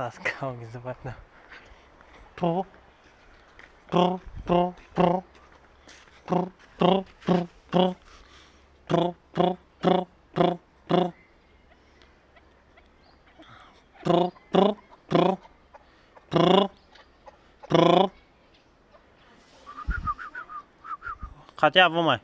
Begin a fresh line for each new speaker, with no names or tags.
Соскальзывает. Пру, пру, пру, пру, пру, пру, пру, пру, пру, пру, пру, пру, пру, пру, пру, пру, пру, пру. Қатъи авомай.